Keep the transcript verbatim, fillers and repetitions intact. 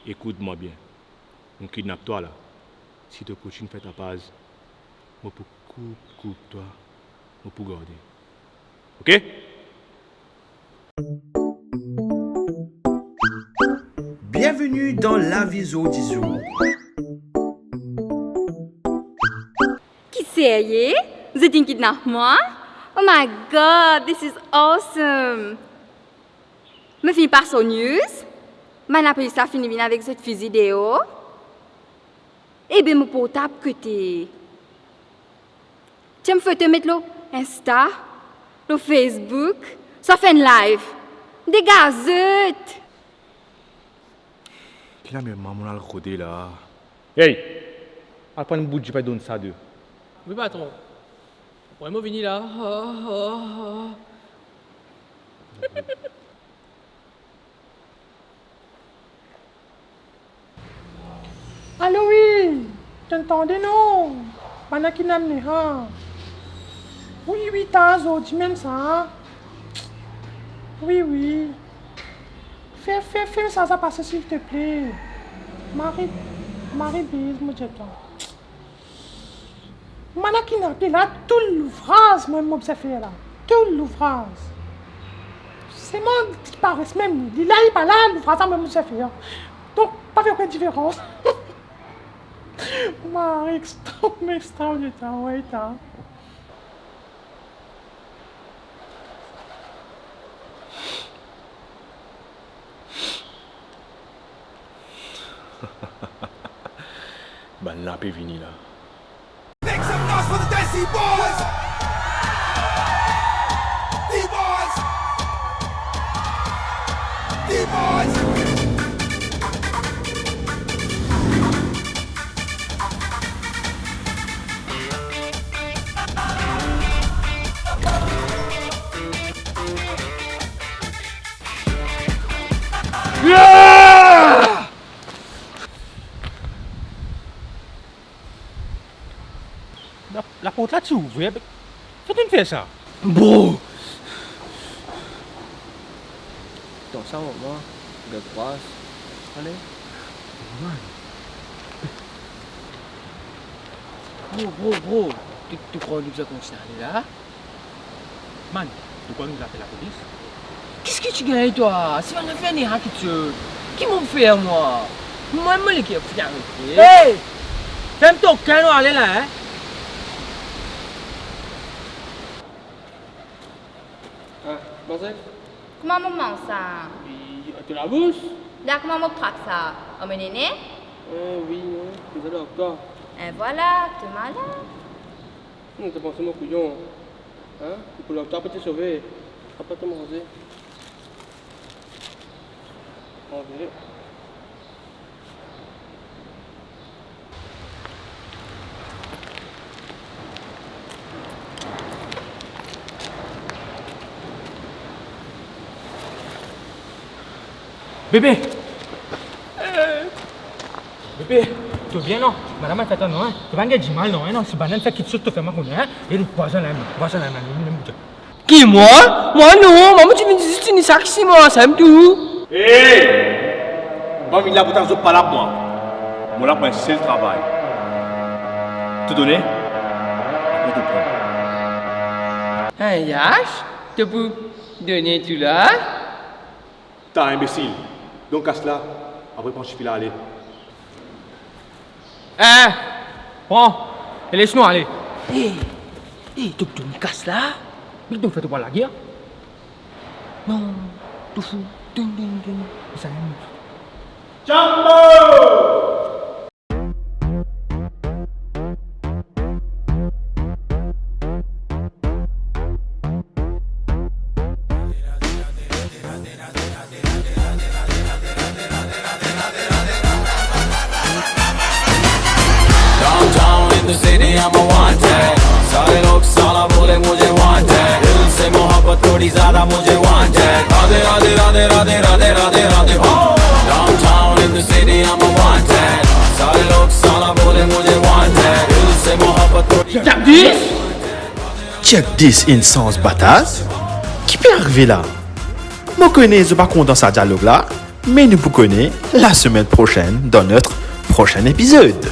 Ekout mwa bien, mo kidnap twa la. Si to kontign fer tapaz, mo pou koup, koup twa, mo pou garde. Oke? Bienvenue dans Lavi Zordi Zour. Ki serye? Zot inn kidnap mwa? Oh my God, this is awesome! Mo finn pas o news, bann lapolis la finn vinn avek zot fizi deor. Ebe, mo portab kote? Tir mo foto met lor Insta, lor Facebook, swa fer enn live. Dega zot! Ki lamem mo al rode la? Hey! Al pran enn bout dipin donn sa de. Wi, patron. Apre mo vini la. Ah, ah, ah. Alo, wi, to'nn tande non? Bann la kidnap Neha. Wi, wi, ta zordi mem sa. Wi, wi. Fer, fer, fer sa, sa pase, silteple. Mari, mari biz, mo dir twa. Bann la kidnap li la, tou louvraz mwa mo bizin fer la. Tou louvraz. Selman li pares mem li. Li la, li pa la, louvraz la mwa mo bizin fer. Donk, pa fer okenn diferans. Mari, extra, extra, extra, extra. Bann la pe vini la. Make some noise for the Desi Boys! D-Boys! D-Boys! La, laport la ti ouver, be, fer to'nn fer sa? Bro! Atann sa, mama, get kraz. Ale. Bro, bro, bro, to, to krwar nou bizin kontign ale la? Man, to krwar nou bizin apel lapolis? Kiski ti gagn twa? Si bann la fer Neha kiksoz, ki mo pou fer mwa? Mwa, mo leker finn arete. Hey! Ferm to kin, nou ale la, hein? Ah, manze? Kouma mo manz sa? Li, to labous? La, kouma mo trap sa? Ar mo nene? Eh, wi, non, koumsa, dokter. Eh, vwala, to malad. Hmm, to panse mo kouyon, hein? Pou dokter, pe to sove. Apa to manze? Manze. Bebe! Bebe, to bien non? Madam al fer twa non, hein? To pa'nn gagn dimal non, hein, non? Si bann la fer kiksoz, to fer mwa kone, hein? E li, vwazin la, vwazin la, vwazin la. Ki, mwa? Mwa non, mwa, mo ti vinn zis fini sak isi, mwa, sa mem tou. Hey! Pa vinn la pou tann zot palab mwa. Mo la pou enn sel travay. To done, apre to pran. Hein, Yash? To pou done tou la? Ta inbesil. Donk kas la, apre pran tifi la, ale. Eh, pran, e les nou ale. Eh, eh, to, to, kas la. Me to fer to pran lager. Non, to fou. Ding, ding, ding. Sa mem. Jumbo! Downtown in the city, I'm a wanted. सारे लोग साला बोले मुझे wanted. दिल से मोहब्बत थोड़ी ज्यादा मुझे wanted. राधे, राधे, राधे, राधे, राधे, राधे, राधे, हो। Downtown in the city, I'm a wanted. सारे लोग साला बोले मुझे wanted. दिल से मोहब्बत थोड़ी Check this! Check this, enn sans bataz. Ki pe arive la? Mo kone zot pa kontan sa dialog la. Me nou pou kone la semaine prochaine dans notre prochain épisode.